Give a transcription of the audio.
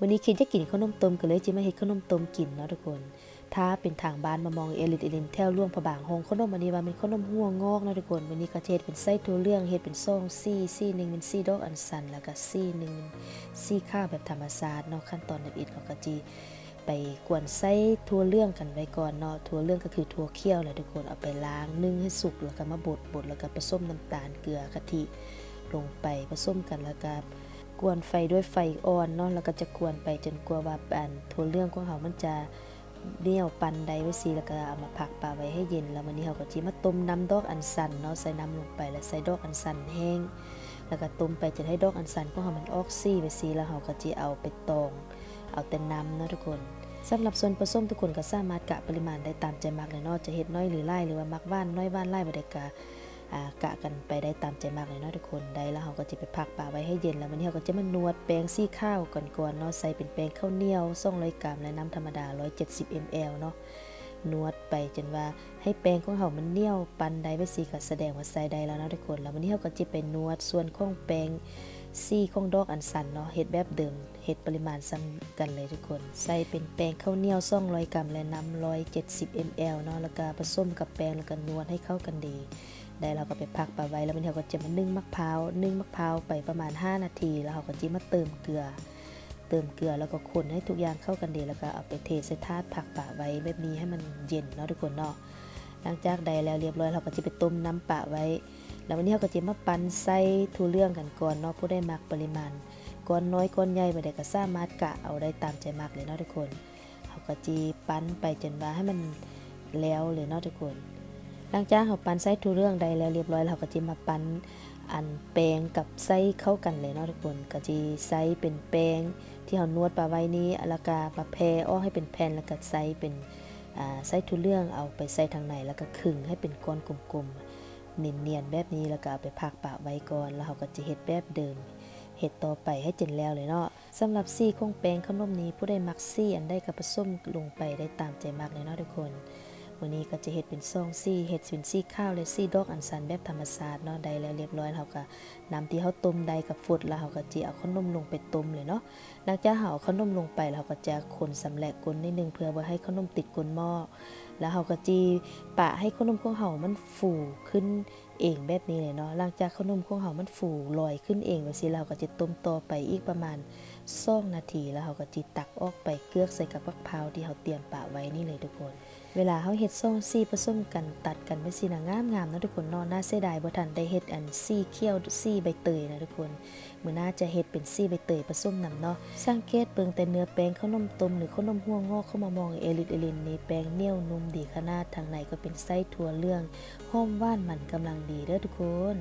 ມື້ນີ້ຄິດຢາກກິນເຂົ້າໜົມຕົ້ມ ກໍເລີຍຊິມາເຮັດເຂົ້າໜົມຕົ້ມກິນເນາະທຸກຄົນ. ຖ້າເປັນທາງບ້ານມາມອງເອລິດເອລິນ ແຖວຫຼວງພະບາງ ຫ້ອງເຂົ້າໜົມອັນນີ້ວ່າແມ່ນເຂົ້າໜົມຫົວງອກເນາະທຸກຄົນ. ມື້ນີ້ກໍຈະເຮັດເປັນໃສ່ຖົ່ວເຫຼືອງ ເຮັດເປັນສອງສີ ສີໜຶ່ງແມ່ນສີດອກອັນຊັນ ແລ້ວກໍສີໜຶ່ງແມ່ນສີຂາວແບບທຳມະຊາດເນາະ. ຂັ້ນຕອນທຳອິດເຮົາກໍຊິໄປກວນໃສ່ຖົ່ວເຫຼືອງກັນໄວ້ກ່ອນເນາະ. ຖົ່ວເຫຼືອງກໍຄືຖົ່ວຂຽວແຫຼະທຸກຄົນ. ເອົາໄປລ້າງ ໜຶ້ງໃຫ້ສຸກ ແລ້ວກໍມາບົດ ບົດ ແລ້ວກໍປະສົມນ້ຳຕານ ເກືອ ກະທິລົງໄປປະສົມກັນ ແລ້ວກໍ ກວນໄຟດ້ວຍໄຟອ່ອນເນາະ ແລ້ວກໍຈະກວນໄປຈົນກວ່າວ່າ ອັນ ຖົ່ວເຫຼືອງຂອງເຮົາມັນຈະໜຽວປານໃດໄວ້ຊີ້ ແລ້ວກໍເອົາມາພັກປະໄວ້ໃຫ້ເຢັນ. ແລ້ວມື້ນີ້ເຮົາກໍຊິມາຕົ້ມນ້ຳດອກອັນຊັນເນາະ ໃສ່ນ້ຳລົງໄປ ແລ້ວໃສ່ດອກອັນຊັນແຫ້ງ ແລ້ວກໍຕົ້ມໄປຈົນໃຫ້ດອກອັນຊັນຂອງເຮົາມັນອອກສີໄວ້ຊີ້ ແລ້ວເຮົາກໍຊິເອົາໄປຕອງເອົາແຕ່ນ້ຳເນາະທຸກຄົນ. ສຳລັບສ່ວນປະສົມ ທຸກຄົນກໍສາມາດກະປະລິມານໄດ້ຕາມໃຈມັກເລີຍເນາະ ຈະເຮັດໜ້ອຍຫຼືຫຼາຍ ຫຼືວ່າມັກຫວານໜ້ອຍຫວານຫຼາຍບໍ່ໄດ້ກະ ອາ ກະກັນໄປໄດ້ຕາມໃຈມັກເລີຍເນາະທຸກຄົນ. ໄດ້ແລ້ວເຮົາກໍຈະໄປພັກປະໄວ້ໃຫ້ເຢັນ ແລ້ວມື້ນີ້ເຮົາກໍຈະມານວດແປ້ງສີຂາວກັນກ່ອນເນາະ. ໃສ່ເປັນແປ້ງເຂົ້າໜຽວສອງຮ້ອຍກຣາມ ແລະ ນ້ຳທຳມະດາຮ້ອຍເຈັດສິບເອັມແອລເນາະ. ນວດໄປຈົນວ່າໃຫ້ແປ້ງຂອງເຮົາມັນໜຽວປານໃດໄວ້ຊີ້ ກໍສະແດງວ່າໃສ່ໄດ້ແລ້ວເນາະທຸກຄົນ. ແລ້ວມື້ນີ້ເຮົາກໍຈະໄປນວດສ່ວນຂອງແປ້ງສີຂອງດອກອັນຊັນເນາະ ເຮັດແບບເດີມ ເຮັດປະລິມານສ່ຳກັນເລີຍທຸກຄົນ. ໃສ່ເປັນແປ້ງເຂົ້າໜຽວສອງຮ້ອຍກຣາມ ແລະ ນ້ຳຮ້ອຍເຈັດສິບເອັມແອລເນາະ ແລ້ວກໍປະສົມກັບແປ້ງ ແລ້ວກໍນວດໃຫ້ເຂົ້າກັນດີ. ໄດ້ແລ້ວເຮົາກໍໄປພັກປະໄວ້ ແລ້ວມື້ນີ້ເຮົາກໍຈະມາໜຶ້ງໝາກພ້າວ ໜຶ້ງໝາກພ້າວໄປປະມານຫ້ານາທີ ແລ້ວເຮົາກໍຊິມາເຕີມເກືອ ເຕີມເກືອ ແລ້ວກໍຄົນໃຫ້ທຸກຢ່າງເຂົ້າກັນດີ ແລ້ວກໍເອົາໄປເທໃສ່ຖາດ ພັກປະໄວ້ແບບນີ້ໃຫ້ມັນເຢັນເນາະທຸກຄົນເນາະ. ຫຼັງຈາກໄດ້ແລ້ວລຽບຮ້ອຍ ເຮົາກໍຊິໄປຕົ້ມນ້ຳປະໄວ້ ແລ້ວວັນນີ້ເຮົາກໍຊິມາປັ່ນໃສ່ຖົ່ວເຫຼືອງກັນກ່ອນເນາະ. ຜູ້ໃດມັກປະລິມານກ້ອນນ້ອຍກ້ອນໃຫຍ່ ແບບໃດກໍສາມາດກະເອົາໄດ້ຕາມໃຈມັກເລີຍເນາະທຸກຄົນ. ເຮົາກໍຊິປັ່ນໄປຈົນວ່າໃຫ້ມັນແລ້ວເລີຍເນາະທຸກຄົນ. ຫຼັງຈາກເຮົາປັ່ນໃສ່ຖົ່ວເຫຼືອງໄດ້ແລ້ວລຽບຮ້ອຍ ເຮົາກໍຊິມາປັ່ນອັນແປ້ງກັບໃສ່ເຂົ້າກັນເລີຍເນາະທຸກຄົນ. ກໍຊິໃສ່ເປັນແປ້ງທີ່ເຮົານວດປະໄວ້ນີ້ ແລ້ວກໍມາແຜ່ອອກໃຫ້ເປັນແຜ່ນ ແລ້ວກໍໃສ່ເປັນ ອາ ໃສ່ຖົ່ວເຫຼືອງເອົາໄປໃສ່ທາງໃນ ແລ້ວກໍຄຶງໃຫ້ເປັນກ້ອນກົມໆ ນຽນໆ ແບບນີ້ ແລ້ວກໍເອົາໄປພັກປະໄວ້ກ່ອນ ແລ້ວເຮົາກໍຈະເຮັດແບບເດີມ ເຮັດຕໍ່ໄປໃຫ້ຈົນແລ້ວເລີຍເນາະ. ສຳລັບສີຂອງແປ້ງເຂົ້າໜົມນີ້ ຜູ້ໃດມັກສີອັນໃດກໍປະສົມລົງໄປໄດ້ຕາມໃຈມັກເລີຍເນາະທຸກຄົນ. ມື້ນີ້ກໍຈະເຮັດເປັນສອງສີ ເຮັດເປັນສີຂາວ ແລະ ສີດອກອັນຊັນແບບທຳມະຊາດເນາະ. ໄດ້ແລ້ວລຽບຮ້ອຍ ເຮົາກໍ ນ້ຳທີ່ເຮົາຕົ້ມໄດ້ກໍຟົດ ແລ້ວເຮົາກໍຊິເອົາເຂົ້າໜົມລົງໄປຕົ້ມເລີຍເນາະ. ຫຼັງຈາກເຮົາເອົາເຂົ້າໜົມລົງໄປ ແລ້ວເຮົາກໍຈະຄົນຊຳແຫຼະກົ້ນໜ້ອຍໜຶ່ງ ເພື່ອບໍ່ໃຫ້ເຂົ້າໜົມຕິດກົ້ນໝໍ້ ແລ້ວເຮົາກໍຊິປະໃຫ້ເຂົ້າໜົມຂອງເຮົາມັນຟູຂຶ້ນເອງແບບນີ້ເລີຍເນາະ. ຫຼັງຈາກເຂົ້າໜົມຂອງເຮົາມັນຟູລອຍຂຶ້ນເອງແບບຊີ້ ແລ້ວເຮົາກໍຈະຕົ້ມຕໍ່ໄປອີກປະມານສອງນາທີ ແລ້ວເຮົາກໍຊິຕັກອອກໄປເກືອກໃສ່ກັບໝາກພ້າວທີ່ເຮົາຕຽມປະໄວ້ນີ້ເລີຍທຸກຄົນ. ເວລາເຮົາເຮັດສອງສີປະສົມກັນ ຕັດກັນແບບຊີ້ນະ ງາມໆ ເນາະທຸກຄົນເນາະ. ໜ້າເສຍດາຍບໍ່ທັນໄດ້ເຮັດອັນສີຂຽວ ສີໃບເຕີຍນະທຸກຄົນ. ມື້ໜ້າຈະເຮັດເປັນສີໃບເຕີຍປະສົມນຳເນາະ. ສັງເກດເບິ່ງແຕ່ເນື້ອແປ້ງເຂົ້າໜົມຕົ້ມ ຫຼື ເຂົ້າໜົມຫົວງອກຂອງມາມອງເອລິດເອລິນນີ້ ແປ້ງໜຽວນຸ້ມດີຂະໜາດ, ທາງໃນກໍເປັນໄສ້ຖົ່ວເຫຼືອງ ຫອມຫວານມັນກຳລັງດີເດີ້ທຸກຄົນ.